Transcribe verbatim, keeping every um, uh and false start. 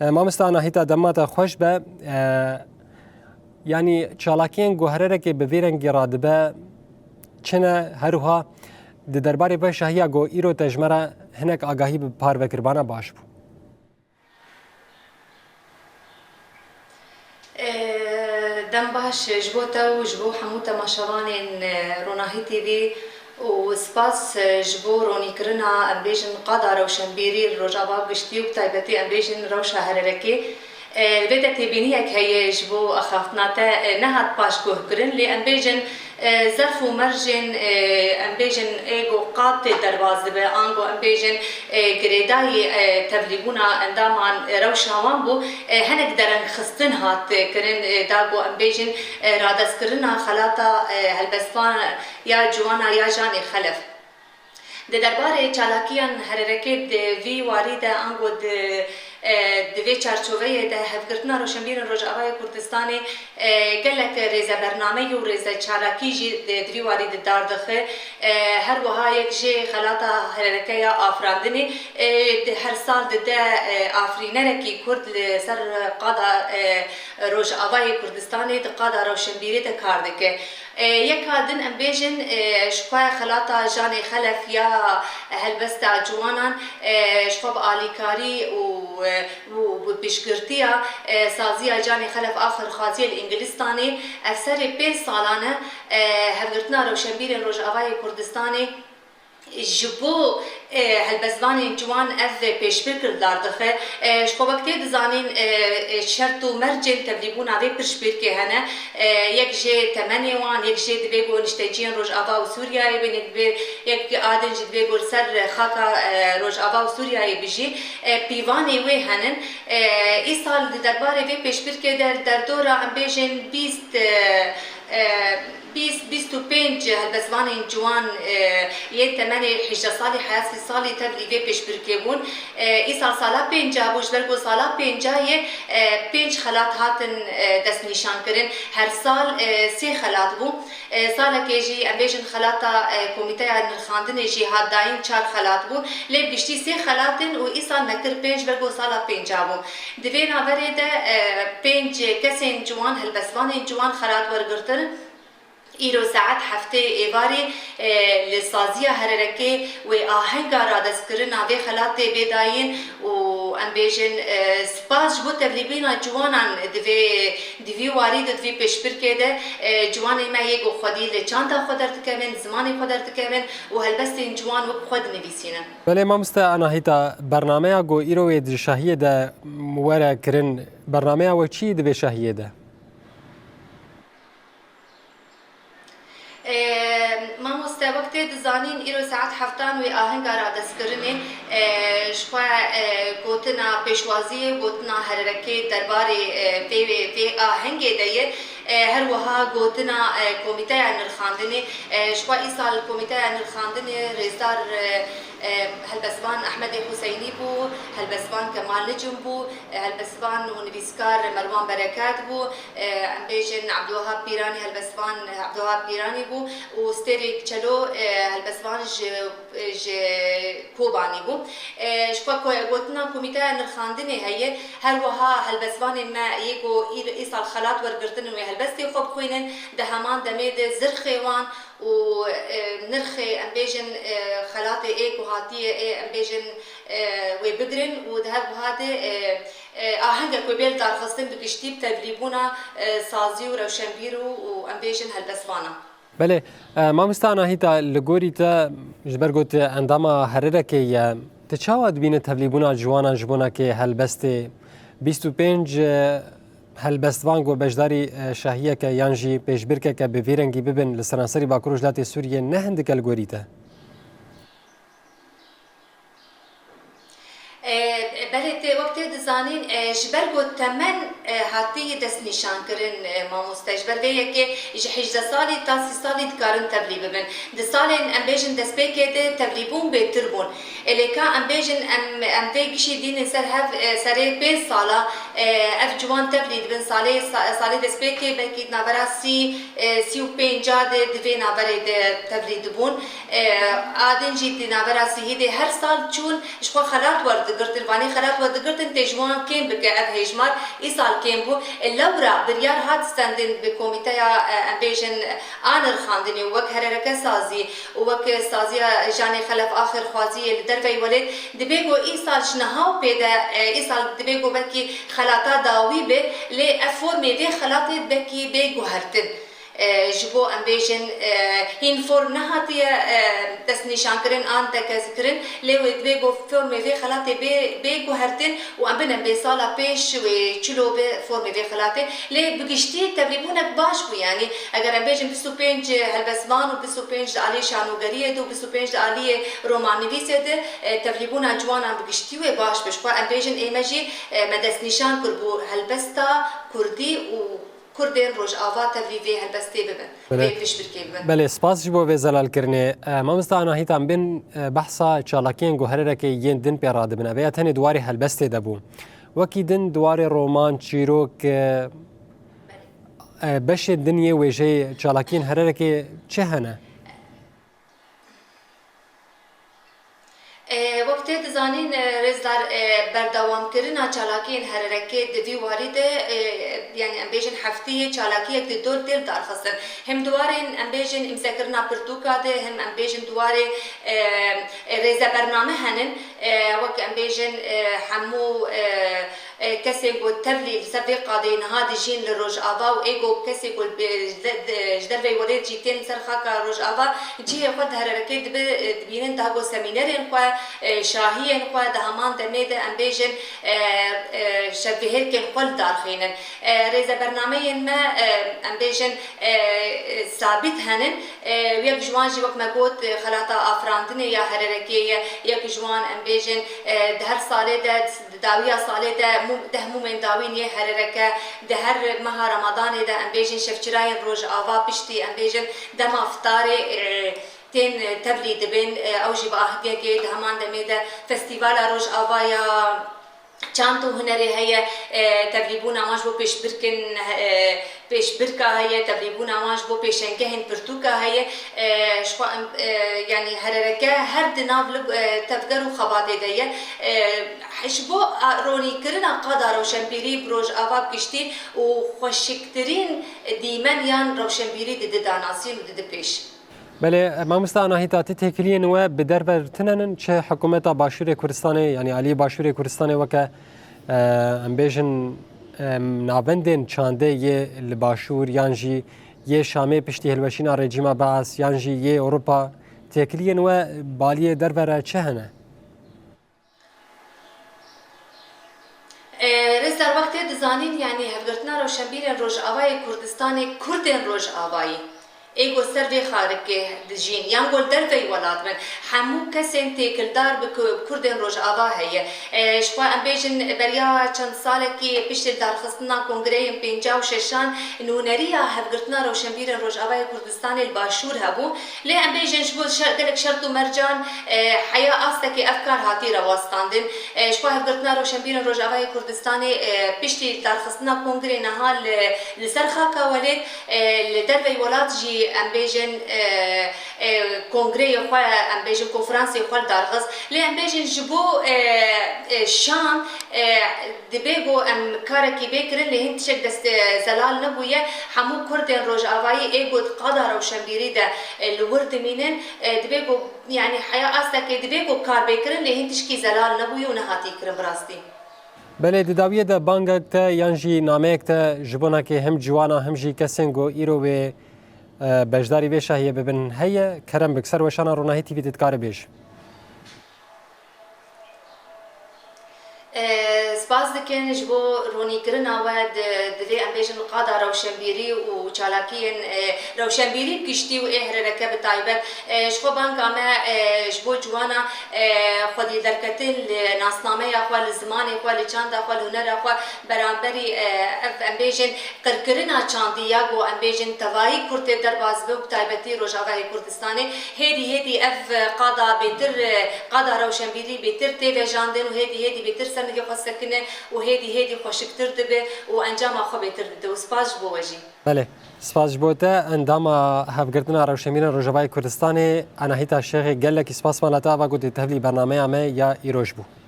E, mamosta Anahîta, dema te xweş be. E, yanî çalakiyên ku hererekê bi vî rengî radibe çi ne, her wiha di derbarê vê şahiya ku îro te ji me re hinek agahî bi parve kiribana baş bû. E, dem baş ji bo te û ji bo hemû temaşevanên, e, Ronahî T V û spas, e, ji bo ronîkirina, em bêjin, qada rewşenbîrî li Rojava bi giştî û bi taybetî, em bêjin, rewşa hererekê. E, li vê de têbîniyek heye ji bo axaftina te, e, nehat paşguhkirin, lê em bêjin, e, zerf û mercên, e, em bêjin, ê ku qad tê derbas dibe, ango em bêjin, e, girêdayî, e, tevlîbûna endaman, e, rewşa wan bû, e, hinek derengxistin hat, e, kirin, e, da ku em bêjin, e, radestkirina xelata, e, helbestvan ya ciwana ya Janê Xelef. Di derbarê çalakiyan hererekê di vî warî de ango di, e, di vê çarçoveyê de Hevgirtina Roşenbîrên Rojavayê Kurdistanê, e, gelek rêzebernameyî û rêze çalakî jî di, di vî warî de dar dixe. E, her wiha yek jê xelata herereke ya afirandinê, e, di her sal dide, e, afirînerekî Kurd li ser qada, e, Rojavayê Kurdistanê di qada rewşenbîrê de kar dike. E, yeka din em bêjin, e, ji xwe xelata Janê Xelef ya helbesta ciwanan, e, ji xwe bi alîkarî û, e, û bi piştgirtiya, e, saziya Canê Xelef a xêrxwaziyê li Îngilistanê, ev serê pênc salan e, e, Hevgirtina Rewşenbîrên Rojavayê Kurdistanê ji bo, e, helbestvanên ciwan ev pêşbirk li dar dixe. E, ji xwe wek tê dizanîn, e, e, şert û mercên tevlîbûna vê piştbirkê hene. E, yek jê temenê wan, yek jê divê ku nişteciyên Rojava û Sûriyeyê bin, yek divê, yek a din jî divê ku li ser xaka, e, Rojava û Sûriyeyê bijî. E, pîvanê wê henin. E, îsal di derbarê vê pêşbirkê de li derdora, em bêjin, bîst, e, e, bîst, bîst û pênc helbestvanên ciwan, e, yên temenê hejdeh salî, heya sî salî tevlî vê pêşbirkê bûn. E, îsal sala pênca bû, ji ber ku sala pênca yê, e, pênc xelat hatin, e, destnîşankirin. Her sal, e, sê xelat bû. E, salekê jî, em bêjin, xelata, e, Komîteya Nirxandinê jî hat dayîn, çar xelat bû. Lê bi giştî sê xelat in û îsal me kir pênc, ber ku sala pênca bû. Di vê naverê de, e, pênc kesên ciwan, helbestvanên ciwan xelat wergirtin. Îro saet heftê êvarê, e, li saziya hererekê wê ahenga radestkirina vê xelatê bê dayîn û em bêjin, e, spas ji bo tevlîbîna ciwanan di vê, di vî warî de, di vî pêşbirkê de, e, ciwanên me yê ku xwedî li çanda xwe derdikevin, zimanê xwe derdikevin û helbestên ciwan wek xwe dinivîsînin. Belê mamoste Anahîta, bernameya ku îro wê di şahiyê de were kirin, bernameya we çi yî di vê şahiyê de? E, mamoste, wek tê dizanîn, îro saet heftan wê ahenga radestkirinê, e, ji xwe, e, gotina pêşwaziyê, gotina hererekê derbarê, e, vê, vê, vê ahengê de ye. E, her wiha gotina, e, Komîteya Nirxandinê, e, ji xwe îsal Komîteya Nirxandinê rêzdar, e, e, helbestvan Ehmedê Huseynî bû, helbestvan Kemal Nicim bû, e, helbestvan û nivîskar Merwan Bereket bû, e, em bêjin Ebdulwehab Pîranî, helbestvan Ebdulwehab Pîranî bû û Stêrê Çelo, e, helbestvan ji, ji Kobanî bû. E, ji xwe ko-, gotina Komîteya Nirxandinê heye, her wiha helbestvanên me yê ku î-, îsal xelat wergirtin û wê helbestê xwe bixwînin, di heman demê de zirxê wan û, e, nirxê, em bêjin, e, xelatê ê ku hatiye, ê, em bêjin, e, wê bigirin û di her wiha de, e, e, ahengek wê bê li darxistin bi giştî bi tevlîbûna, e, sazî û rewşenbîr û, û em bêjin helbestvanan. Belê, e, mamoste Anahîta, li gorî te, ji ber ku tu endama hererekê ye, tu çawa dibîne tevlîbûna ciwanan ji bona kê helbestê bîst û pênc, e, helbestvan ku beşdarî, e, şahiyeke yan jî pêşbirkeke bi vî rengî bibin li seranserî Bakur Rojhilatê Sûriyê ne hindik e li gorî te? E, belê tê, wek tê dizanîn, e, ji ber ku temen, e, hatiye destnîşankirin, e, mamoste, ji ber vê yekê ji hejdeh salî ta sî salî dikarin tevlî bibin. Di salên, em bêjin, destpêkê de tevlîbûn bêtir bûn. Ê lê ka em bêjin, em, em vê gişî dînin ser hev, e, serê pênc sala, E, ev ciwan tevlî dibin salê, sa-, salê destpêkê belkî di navbera sî, e, sî û pênca de di vê navberê de tevlî dibûn. E, a din jî di navbera sîhî de her sal çûn ji xwe xelat werdigirtin, vanê xelat werdigirtin tê ji wan kêm bike ev hêjmar, îsal kêm bû. E, lewra biryar hat stendin bi komîteya, e, em bêjin, a nirxandinê û wek herereke sazî û wek saziya Janê Xelef a xêrxwaziyê li derveyî welêt, dibê ku îsal ji niha û pê de, e, îsal dibê ku belkî xelata dawî be, lê ev formê vê xelatê belkî bê guhertin. E, ji bo em bêjin, e, hîn form nehatiye, e, destnîşankirin an tekezkirin, lê wê dibê ku formê vê xelatê bê, bê guhertin û em binin bê sala pêş wê çilo be formê vê xelatê. Lê bi giştî tevlîbûnek baş bû, yanî eger em bêjin bîst û pênc helbestvan û bîst û pênc di aliyê şanogeriyê de û bîst û pênc di aliyê romannivîsê de, e, tevlîbûna ciwanan bi giştî wê baş be. Ji xwe em bêjin ê me jî, e, me destnîşan kiribû helbesta kurdî û Kurdên Rojava tevlî vê helbestê bibin, Belê. Vê piştbirkê bibin. Belê, spas ji bo vê zelalkirinê. E, mamosta Anahîta, em bên, e, behsa çalakiyên ku herêrekê yên din pê radibin. Ev ya tenê di warê helbestê de bû. Wekî din di warê roman, çîrok, e, e, beşên din yê wêjeyê çalakiyên herêrekê çi hene? E, wek tê dizanîn, e, rêzdar, e, berdewamkirina çalakiyên herêrekê di vî warî de, e, yanî em bêjin heftiyê çalakiyek di dor tê lidarxistin. Hem di warên em bêjin îmzekirina pirtûka de, hem em bêjin di warê, e, e, rêzebername henin. E, wek em bêjin, e, hemû, e, e, kesên ku tevlî li ser vê qadê niha dijîn li Rojava û ê ku kesê ku bi, ji de, de, ji derveyî welêt jî tên li ser xaka Rojava cihê xwe di herêrekê dibi, e, dibînin, daha ku semînerên xwe, e, şahiyên xwe di heman demê de em bêjin, e, e, şevbihêrkên xwe li dar xînin. E, rêzebernameyên me, e, em bêjin, e, e, sabît henin. E, yek ji wan jî wek me got, e, xelata afirandinê ya herêrekê ye. Yek ji wan em bêjin, e, di her salê de, di dawiya salê de mû-, deh mûmên dawîn yê herêreke, di her meha Remadanê de em bêjin şevçirayên Rojava piştî em bêjin dema fitarê, e, tên, e, tevlî dibin. E, ew jî bi ahengekê di heman demê de festîvala Rojava ya çand û hunerê heye, e, tevlîbûna wan ji bo pêşbirkin, e, pêşbirka heye, tevlîbûna wan ji bo pêşengehên pirtûka heye. E, ji xwe em, e, yanî herêreke her di nav li, e, tevger û xebatê de ye. E, ji bo, a, ronîkirina qada rewşenbîrî bi Rojava bi giştî û xweşiktirîn dîmen yan rewşenbîrî didi danasîn û didi pêş. Belê, mamosta Anahîta, ti têkiliyên we bi derve tune nin, çi hikûmeta Başûrê Kurdistanê, yanî aliyê Başûrê Kurdistanê weke, e, em bêjin, e, navendên çandê yê li Başûr yan jî yê Şamê piştî hilweşîna rejîma Beas yan jî yê Ewropa, têkiliyên we baliyê derve re çi hene? E, rêzdar, wek tê dizanîn, yanî hevgirtina rewşenbîrên Rojavayê Kurdistanê, Kurdên Rojavayî, ê ku ser vê xarikê dijîn, yan ku li derveyî welat bin, hemû kesên têkildar bi ku-, Kurdên Rojava heye. E, ji xwe em bêjin, beriya çend salekî piştî lidarxistina kongreyên pêncî û şeşan, nûneriya hevgirtina rewşenbîrên Rojavayê Kurdistanê li Başûr hebû. Lê em bêjin ji bo şer-, gelek şert û mercan, e, heya astekê ev kar hatî rewestandin. E, ji xwe hevgirtina rewşenbîrên Rojavayê Kurdistanê, e, piştî darxistina kongrê niha li, li ser xaka welêt, e, li derveyî welat jî em bêjin, e, e, kongreyê xwe, em bêjin konferansê xwe li dar xist. Lê em bêjin ji bo, e, e, Şam, e, Dibê ku em karekî bê kirin, lê hin tiştek dest, e, zelal nebûye. Hemû Kurdên Rojavayî ê ku di qada rewşenbîrî de, e, li wir dimînin, e, dibê ku, yanî heya astekê dibê ku kar bê kirin, lê hin tişkî zelal nebûye û nehatî kirin bi rastî. Belê, di dawiyê de bangek te yan jî nameyek te ji bo nakê him ciwana him jî kesên ku îro wê, e, beşdarî vê şahiyê bibin heye? Kerem bik, ser weşana Ronahî T V de dikare bêje. E, spas dikin ji bo ronîkirina we di, di vê, em bêjin, qada rewşenbîrî û çalakiyên, e, rewşenbîrî bi giştî û ê herêreke bi taybet. E, ji xwe banga me, e, ji bo ciwana, e, xwedî derketin li nasnameya xwe, li zimanê xwe, li çanda xwe, li hunera xwe, beramberî, e, ev, em bêjin, qirkirina çandî ya ku, em bêjin, tevayî Kurd tê derbas be û bi taybetî Rojavayê Kurdistanê. Hêdî hêdî ev qada bêtir, qada rewşenbîrî bêtir tê vejandin û hêdî hêdî bêtir ser nigê xwe sekine. û hêdî hêdî xweşiktir dibe û encama xwe bêtir dide û spas ji bo we jî. Belê, spas ji bo te. Endama Hevgirtina Rewşenbîrên Rojavayê Kurdistanê Enahîta Şêxê, gelekî spasman li te ava ku tê tevlî bernameya me ya îroj bû.